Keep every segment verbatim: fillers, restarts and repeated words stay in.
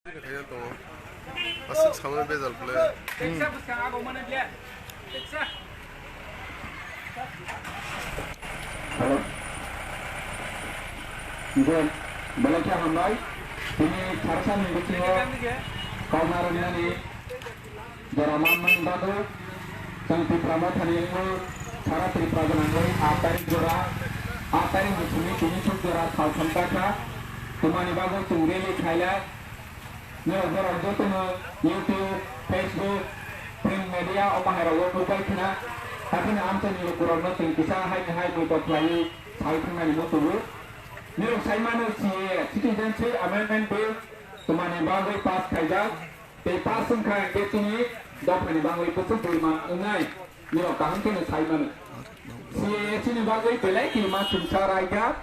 Khaina tongo. Aswk samani bejal bwle. Hwnkhe belai khe hambai. Tini Sarasani bisingo kokna rwnani jora manmani bagwi chwng Tipra Mothani wngwi sara Tripura gwnangwi aat tarik jora, aat tarik ni simi tini suk jora sal thangkha. Twmani bagwi chwng rally khailai. Norok borok jotono YouTube, Facebook, print media o bahai rogo nukbai khna. Haphino amchaini lukurokno chwng kisa haini hai muitok khlaiwi sai thangnani muchungo. Norok sai mano C A A, Citizenship Amendment Bill, twmani bagwi pass khaijak. Tei pass wngkha hwnkhe chini dophani bagwi bwswk birman wngnai. Norok kaham kheno sai mano. C A A chini bagwi belai kirima chwngsa raida.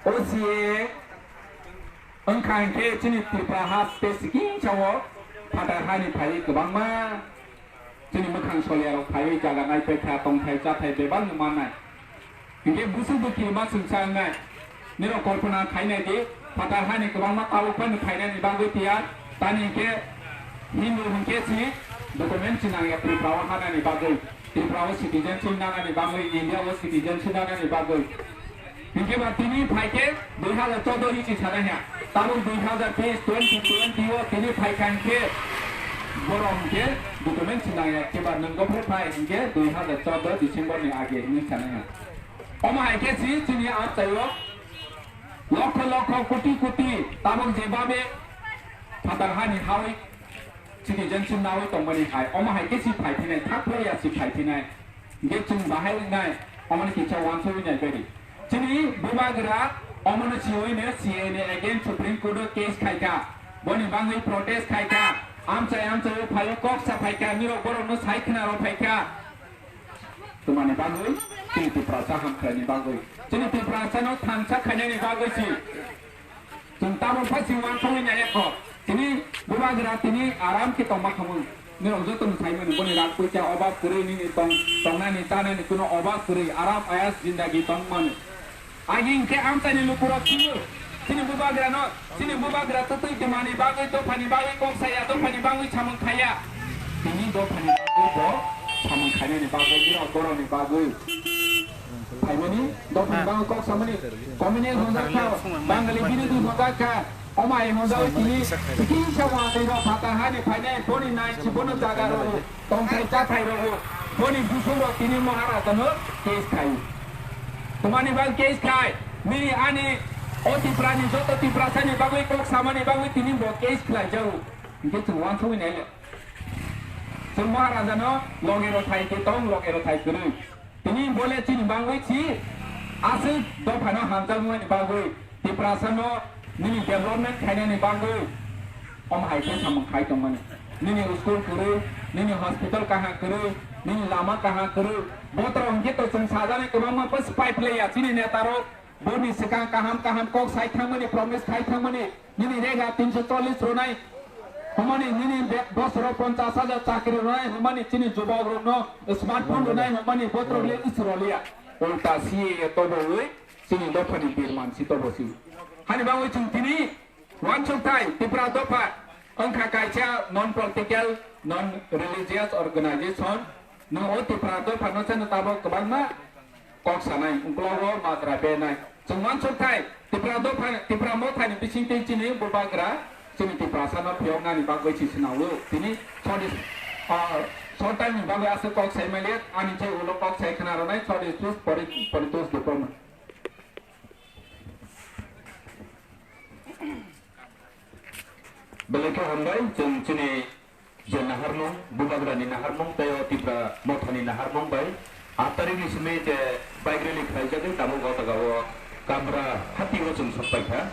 O C A A wngkha hwnkhe chini Tripura ha tei sikisa o phatar hani phaiwi kwbangma chini mwkhang soliyarok phaiwi jaga naipaikha, tongthai chathai bebak no mannai. Hwnkhe bwswk bo kirima chwngsa wngnai. Nirok kolpona khainai di, phatar hani kwbangma tabuk phano phainani bagwi tiyar. Tani hwnkhe Hindu hwnkhe si document si nangya Tripura o hanani bagwi. Tripura o citizenship nanani bagwi, India o citizenship nanani bagwi. Hinkhe ba tini phaikhe dui hazar choudo hichi sana ya. Tabuk dui hazar teis, twenty twenty o tini phaikha hinkhe borom hinkhe document sinaya khe ba nwng gophre phai hinkhe dui hazar choudo December ni age hinwi sana ya. Omo hai khe si chini amchaio lokho lokho koti koti tabuk jebabe phatar hani hawi citizenship nawi tongmani hai. Omo hai khe si phaiphinai, thak phai ya si phaiphinai. Hinkhe chwng bahai wngnai, omoni kisa uansugwi naibaidi. Chini bubagra omono siyoino C A A ni against Supreme Court o case khaikha. Boni bagwi protest khaikha. Amchai amchai o phaio kok sa phaikha, nirok borokno sai khna rw phaikha. Twmani bagwi chini Tiprasa hamkhlaini bagwi. Chini Tiprasano thangsa khainani bagwi si. Chwng tabuk phai chwng uansugwi naiya kho. Tini bubagra tini aram khe tongma khamung. Nirok jotono saimano boni rak puisa obab kwrwi, nini tong, tongnani chanani kuno obab kwrwi, aram ayas jindagi tongmano. Agi hinkhe amchaini lukurok sio. Chini bubagrano, chini bubagra twtwi twmani bagwi, dophani bagwi kok saya, dophani bagwi samung khaya. Tini dophani bagwi bo samung khainani bagwi, nirok borokni bagwi. Phaimani, dophani bagwi kok samani, communist hwnjakha, Bangali birodhi hwnjakha, omai hwnjakha tini, tini sa wanai rok phatar hani phainai, boni nai si bono jaga rok, tongthai chathai rok, boni busuk rok tini Maharajano case khai. Twmani bagwi case khai, nini ani o Tiprani joto Tiprasani bagwi kok samani bagwi tini bo case khlai jago. Hinkhe chwng uansugwi naile. Chwng Maharajano loge rw thai khe tong, loge rw thai kwrwi. Tini bole chini bagwi si aswk dophano hamjakmani bagwi, Tiprasano nini development khainani bagwi, omo hai khe samung khai tongmani. Nini school kwrwi, nini hospital kaham kwrwi, nini lama kaham kwrwi. Botorok hinkhe to chwng sajani kwbangma bwswk pipe leya chini netarok. Boni swkang kaham kaham kok sai thangmani, promise khai thangmani, nini rega tinso chollis rwnai, hwnmani nini be-, bosoro ponchas hajar chakri rwnai, hwnmani chini jubok rokno smartphone rwnai, hwnmani botrok le isroliya. Ulta C A A tobo wi chini dophani birman si tobo si. Hani bagwi chwng tini Uansukthai, Tipra dopha wngkha kaisa non-political, non-religious organization. Nwng o Tipra dophano seno tabok kwbangma kok sanai, uklogo magra benai. Chwng uansukthai, Tipra dopha, Tipra mothani bisingtwi chini bubagra, chini Tiprasano phiyoknani bagwi si swnao. Tini sodis, ah, sotaini bagwi aswk kok sai maliya, ani chai ulo kok sai khna rwnai, sodis tus pori-, poritus dipoma. Belai khe hambai, chwng chini je naharmung, bubagrani naharmung, tei o Tipra mothani naharmung bai aat tarikni simi je bike rally khlaijagwi tabuk o jagao Kamra hati o chwng sokpaikha.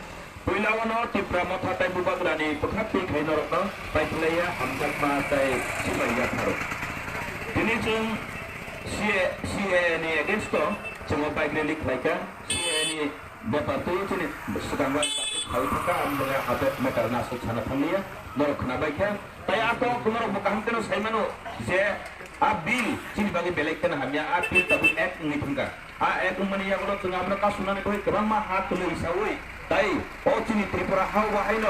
Puila ono Tipra motha tei bubagrani bwkha twi khai norokno paiphlaiya hamjakma tei swbai yapharo. Tini chwng C A, C A A ni against o chwng o bike rally khlaikha. C A A ni bepar twi chini swkango khawi thangkha, ang bole a matter no aswk sana thangliya, norok khwnabai khe. Tai a kok norok bo kaham kheno sai mano je a bill chini bagwi belai kheno hamya, a bill tabuk act wngwi thangkha. A act wngmani yagulo chwng abono kasunani bagwi kwbangma ha kwlwi saui, tai o chini Tripura ha o bo haino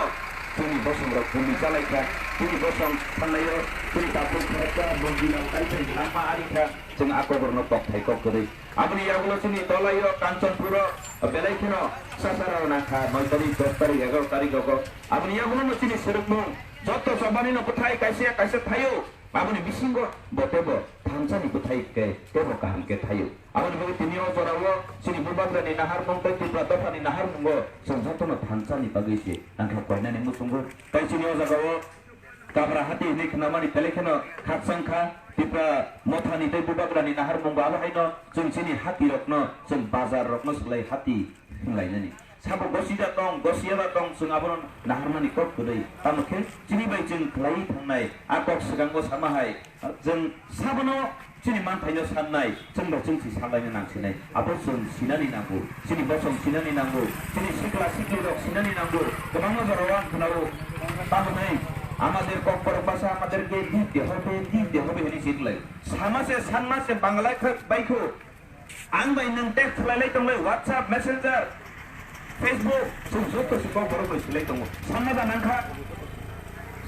Chini bosong rok bumi chalai kha, chini bosong thangnai o, chini tapuk kha, bumdi nang kai thai langma ari kha, chwng a kok rok no kok thai kok kwrwi. Aboni yagulo chini dolai o Kanchanpur o belai kheno sasara nang kha, noi tarik, dos tarik, egaroh tarik rogo. Aboni yagulo no chini swrwngmung, joto chobani no bwthai kaisa kaisa thaio. Aboni bisingo bo tebo thansani bwthai khe tebo kaham khe thaio. Aboni bagwi tini o jorao chini Bubagrani naharmung tei Tipra dophani naharmungo chwng jotono thansani bagwi se nangkha koinani muchungo. Tei chini o jagao Kabra hati hinwi khnamani belai kheno khakchang kha. Tipra mothani tei Bubagrani naharmungo abo haino chwng chini hatirokno, chwng bazarrokno swlai hati hwnlainani. Sabo gosida tong, gosiya ba tong, chwng abono naharmani kok kwrwi. Tamo khe chini bai chwng khlaiwi thangnai a kok swkango sama hai, chwng sabono chini manthaino sannai, chwng bai chwng si salaina nang sinai. Abo chwng sinani nango, chini bosong sinani nango, chini sikla siklirok sinani nango. Kwbangma jorao ang khnao, tamo hwnwi, "Amader kokborok basa, amaderke dite hobe, dite hobe," hwnwi si klai. Sama se, sanma se, Bangla khe baikho. Ang bai nwng text khlai lai tonglai, WhatsApp, Messenger, Facebook, chwng joto se kok borok bai swlai tongo. Sanna da nang kha,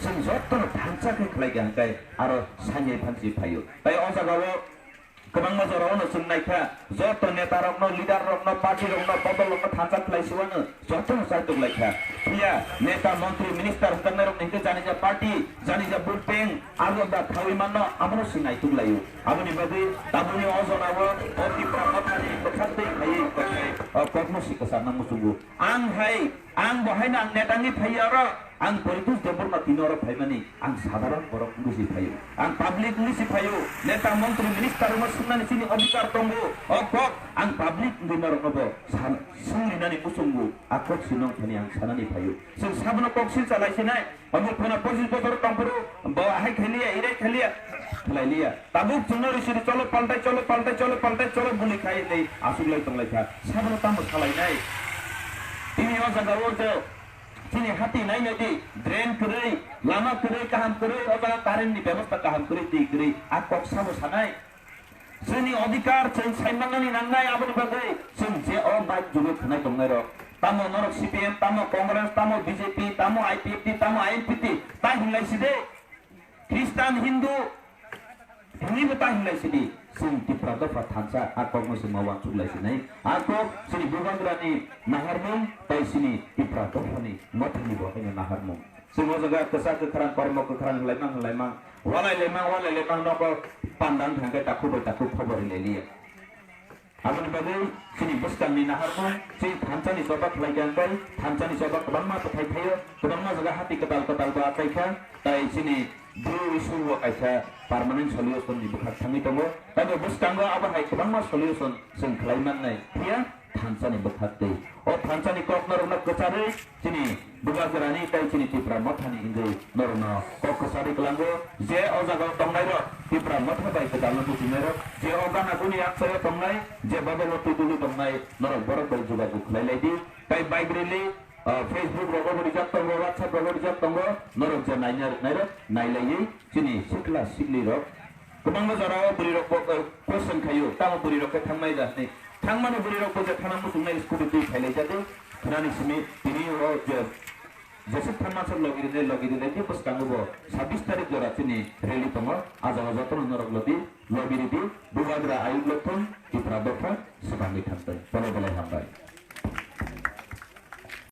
chwng jotono thansa khe khlai kha hwnkhe aro sanya phansi phaio. Tai o jagao kwbangma jorao no chwng nai kha, joto neta rokno, leader rokno, party rokno, bodol rokno thansa khlai siwano. Jotono chaitok lai kha. Phiya neta, montri, minister hwnjaknairokni hwnkhe janija party, janija vote bank, abo da thawi manno, abono se naituk laio. Aboni bagwi tabukni o jorao o Tipra mothani kwchak twi khaiwi tongnai o kokno se kwcharna muchungo. Ang hai, ang bo haino ang neta wngwi phaiya oro, ang Paritosh Debbarma tini oro phaimani, ang sadharon borok wngwi se phaio. Ang public wngwi se phaio. Neta, montri, minister rokno swngnani chini odhikar tongo. O kok ang public wngwi norokno bo san-, swngrinani muchungo. A kok si nong thani ang sanani phaio. Chwng sabono kok silsa lai sinai. Omo phano pochis bochor tong phuru bo ahai khailiya, irai khailiya, khlailiya. Tabuk chwngno risi di cholo paltai, cholo paltai, cholo paltai, cholo buli khai tei aswk lai tong lai kha. Sabono tamo salainai. Tini o jaga o je chini hati nai nai di, drain kwrwi, lama kwrwi, kaham kwrwi, o jaga current ni bebosta kaham kwrwi, twi kwrwi. A kok sabo sanai. Chwngni odhikar chwng saimanani nangnai, aboni bagwi chwng je o mic jugo khwnai tongnairok, tamo norok C P M, tamo Congress, tamo B J P, tamo I P F T, tamo I N P T, ta hinlai sidi. Khristan, Hindu hwnwibo ta hinlai sidi. Chwng Tipra dopha thansa a kokno chwng ma uansuk lai sinai. A kok chini Bubagrani naharmung tei chini Tipra dophani mothani bo haino naharmung. Chwng o jaga kwchak kwkhrang, kormo kwkhrang hwnlaimang hwnlaimang, walailaimang walailaimang nogo panda wng thangkhe takhuk bai takhuk khobor rilai liya. Aboni bagwi chini bwskangni naharmung, chini thansani choba khlai kha wngkhe, thansani choba kwbangma bwthai thaio, kwbangma jaga hati kwtal kwtal bo achai kha, tai chini Bru issue o kaisa permanent solution ni bwkhak thangwi tongo. Taibo bwskango abo hai kwbangma solution chwng khlai mannai, phiya thansani bwkhak twi. O thansani kok norokno kwcharwi chini Bubagrani tei chini Tipra Mothani wngwi norokno kok kwcharwi kwlango, je o jagao tongnairok Tipra Motha bai kwtalno buchinairok, je o gana guni amchaio tongnai, je bodolo tudulu tongnai, norok borok bai jogajog khlai lai di. Tei bike rally, ah, Facebook rogo bo rijak tongo, WhatsApp rogo rijak tongo, norok je naina rwknairok nailaiwi chini sikla siklirok kwbangma jorao bwrwirok bo, eh, question khaio, tamo bwrwirok khe thangmai da hwnwi. Thangmani bwrwirok bo je thana muchungnai scooty twi phailaijagwi, khwnani simi tini o je Joseph Thanmasuk logi rwnai, logi rwnai tei bwskango bo sabbish tarik jora chini rally tongo, a jaga jotono norok logi, logi rwdi, Bubagra ayuk lokthung, Tipra dopha swbangwi thangthung. Belai belai hambai.